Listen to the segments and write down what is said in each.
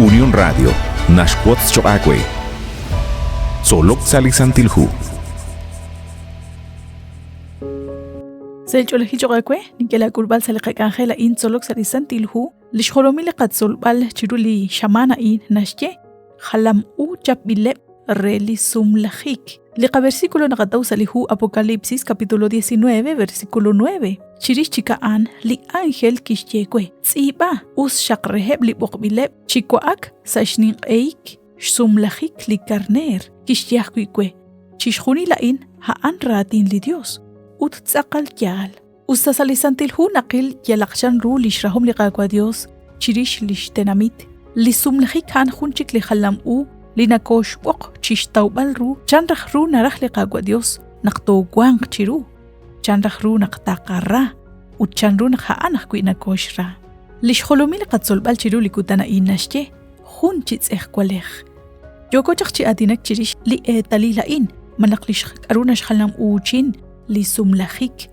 Unión Radio naxwotz choq' aawe. Tzolok sa' li Santil Hu. Sa' li ch'oolejil choq' aawe, nink'e laak'ulb'al sa' li qak'anjel a'in Tzolok sa' li Santil Hu. Li xjolomil li qatzolb'al chiru li xamaan a'in naxye jalam u chapb'ileb' re li sumlajik. Li qaversículo naqataw sa' li hu Apocalipsis capítulo 19 versículo 9. Chirix chik a'an, li ánjel kixye we, Tz'iib'a, us xaq reheb' li b'oqb'ileb' chi wa'ak sa' xninq'ehik xsumlajik li karneer. Kixye ajwi' we, Chixjunil a'in a'an raatin li Dios ut tz'aqal yaal. Usta sa' li Santil Hu naqil yalaq chan ru li xrahom li Qaawa' Dios chirix li xtenamit, li sumlajik a'an jun chik li jalam u li nakooxb'oq chi xtawb'al ru chan raj ru naraj li Qaawa' Dios naq toowanq chiru, chan raj ru naq taqara ut chan ru naq a'an ajwi' nakooxra. Li xjolomil li qatzolb'al chiru li kutan a'in naxye jun chi tz'ejwalej. Yooko chaq chi aatinak chirix li eetalil a'in malaj li k'aru naxjalam uuchin li sumlajik.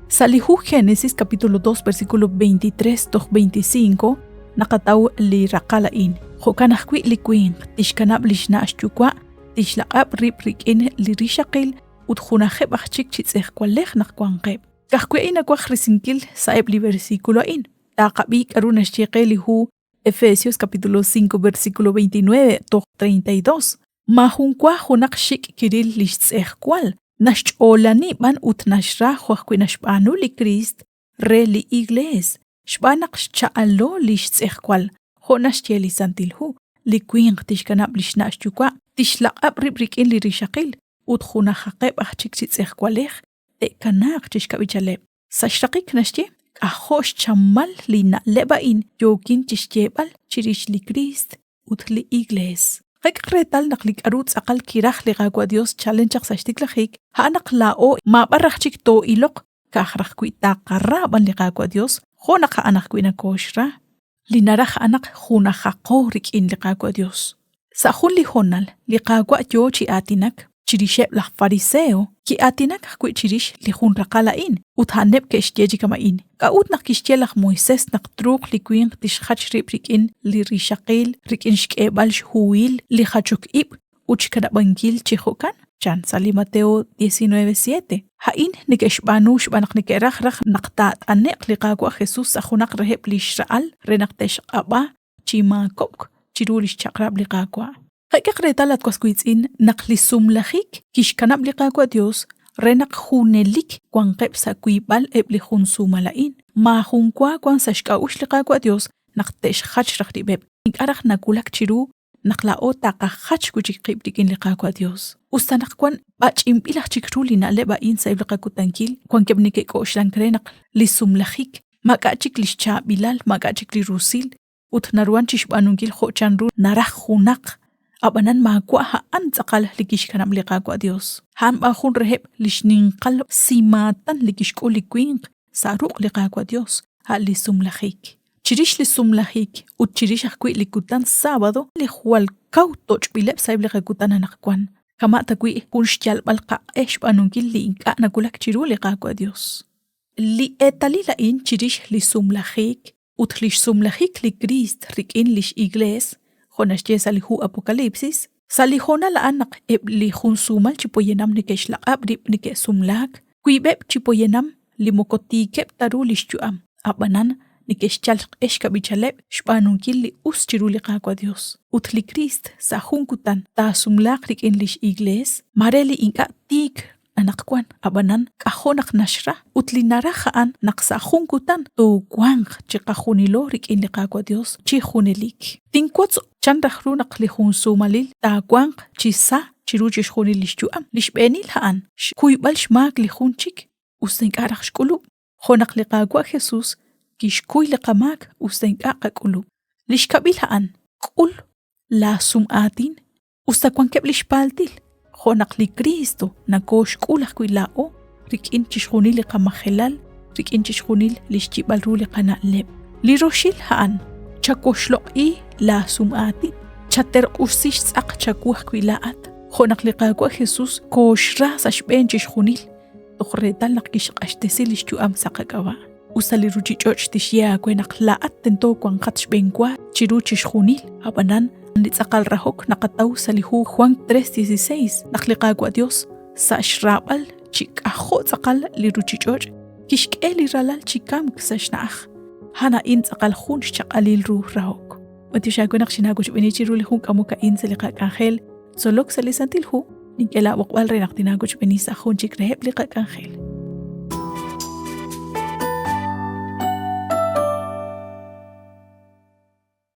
Sa' li hu Génesis capítulo 2 versículo 23 toj 25 naqataw li raqal a'in. Jo'kan ajwi' li winq tixkanab' li xna' xyuwa', tixlaq'ab' rib' rik'in li rixaqil ut junajeb' aj chik chi tz'ejwalej naq wanqeb'. Ka'ajwi' a'in nawaj risinkil sa'eb' li versículo a'in. Taaqab'i k'aru naxye qe li hu Efesios capítulo 5 versículo 29 toj 32. Maajunwa junaq xik' kiril li xtz'ejwal, naxch'oolani b'an ut naxra jo' ajwi' naxb'aanu li Kriist re li Iglees, xb'aan naq xcha'alo li xtz'ejwal, jo' naxye li Santil Hu, li winq tixkanab' li xna' xyuwa', tixlaq'ab' rib' rik'in li rixaqil ut junajaqeb' aj chik chi tz'ejwalej te'kanaaq chi xkab'ichaleb'. Sa' xraqik naxye, k'ajo' xchamal li na'leb' a'in yookin chi xyeeb'al chirix li Kriist ut li Iglees. Qak'e reetal naq li k'aru tz'aqal kiraj li Qaawa' Dios chalen chaq sa' xtiklajik, a'an naq laa'o maab'ar raj chik too'iloq, ka'aj raj wi' taqara b'an li Qaawa' Dios jo' naq a'an ajwi' nakooxra. Li naraj a'an naq junajaqo rik'in li Qaawa' Dios. Sa' jun li hoonal, li Qaawa' yoo chi aatinak chirixeb' laj Fariseo, ki'aatinak ajwi' chirix li jun raqal a'in, ut a'aneb' ke'xye chi kama'in, K'a'ut naq kixye laj Moisés naq truuq li winq tixjach rib' rik'in li rixaqil rik'in xk'eeb'al xhuhil li jachok ib' ut xkanab'ankil chi jo'kan? Chan sa' li Mateo 19:7. A'in neke'xb'aanu xb'aan naq neke'raj raj naq taat'ane'q li Qaawa' Jesus sa' junaq reheb' li xra'al re naq te'xq'ab'a chi maakob'k chiru li xchaq'rab' li Qaawa'. Qak'ehaq reetal, at was wiitz'in, naq li sumlajik kixkanab' li Qaawa' Dios re naq junelik wanqeb' sa' wiib'al eb' li jun sumal a'in. Maajun wa wank sa' xk'a'uxl li Qaawa' Dios naq te'xjach raj rib'eb', ink'a' raj nawulak chiru naq laa'o taqajach wi' chik qib' rik'in li Qaawa' Dios. Us ta naq wan b'ach'inb'il aj chik ru li na'leb' a'in sa'eb' li qakutankil, wankeb' neke'k'oxlank re naq li sumlajik maak'a' chik li xchaab'ilal, maak'a' chik li rusil, ut naruhan chixb'aanunkil jo' chanru naraj junaq. A'b'anan maawa' a'an tz'aqal li kixkanab' li Qaawa' Dios. A'an b'an jun reheb' li xninqal simaatan li kixk'ul li winq sa' ruq' li Qaawa' Dios, a' li sumlajik. Chirix li sumlajik ut chirix ajwi' li kutan sábado li jwal kaw toch'b'ileb' sa'eb' li qakutan anaqwan, kama' tawi' jun xyalb'al qaq'e xb'aanunkil li ink'a' nawulak chiru li Qaawa' Dios. Li eetalil a'in chirix li sumlajik ut li xsumlajik li Kriist rik'in li x'Iglees, jo' naxye sa' li hu Apocalipsis, sa' li hoonal a'an naq eb' li jun suumal chi poyanam neke'xlaq'ab' rib' neke'sumlaak, wiib'eb' chi poyanam li moko tiikeb' ta ru li xyu'am, ab'anan neke'xyal xq'e xkab'ichaleb' xb'aanunkil li us chiru li Qaawa' Dios. Ut li Kriist sa' jun kutan taasumlaaq rik'in li x'Iglees, mare li ink'a' tiik anaqwan, ab'anan k'ajo' naq naxra ut li naraj a'an naq sa' jun kutan toowanq chiqajunilo rik'in li Qaawa' Dios chi junelik. Tinwotz chan raj ru naq li jun suumalil taawanq chi sa chiru chixjunil lix yu'am. Li xb'eenil a'an xkuyb'al xmaak li jun chik us ta ink'a' raj xk'ulub', jo' naq li Qaawa' Jesus kixkuy li qamaak us ta ink'a' qak'ulub'. Li xkab'il a'an k'ul laa sum aatin us ta wankeb' lix paaltil, jo' naq li Kristo nakooxk'ul ajwi' laa'o rik'in chixjunil li qamajelal, rik'in chixjunil li xyib'al ru li qana'leb'. Li roxil a'an, chawoxloq'i laa sum'aatin, chaterq'usi xtz'aq chawu ajwi' laa'at, jo' naq li Qaawa' Jesus kooxra sa' xb'een chixjunil, toj reetal naq kixq'axtesi lix yu'am sa' qak'ab'a'. Us ta li ruuchich'och' tixye aawe naq laa'at tento wanqat xb'eenwa chiru chixjunil, ab'anan li tz'aqal rahok naqataw sa' li hu Juan 3:16 naq li Qaawa' Dios sa' xraab'al chi k'ajo' tz'aqal li ruuchich'och' kixk'e li ralal chi kamk sa' xna'aj. A'an a'in tz'aqal jun xchaq'alil ru rahok. B'antiox aawe naq xinaawochb'eeni chiru li jun k'amok a'in sa' li qak'anjel Tzolok sa' li Santil Hu, nink'e laab'oqb'al re naq tinaawochb'eeni sa' jun chik reheb' li qak'anjel.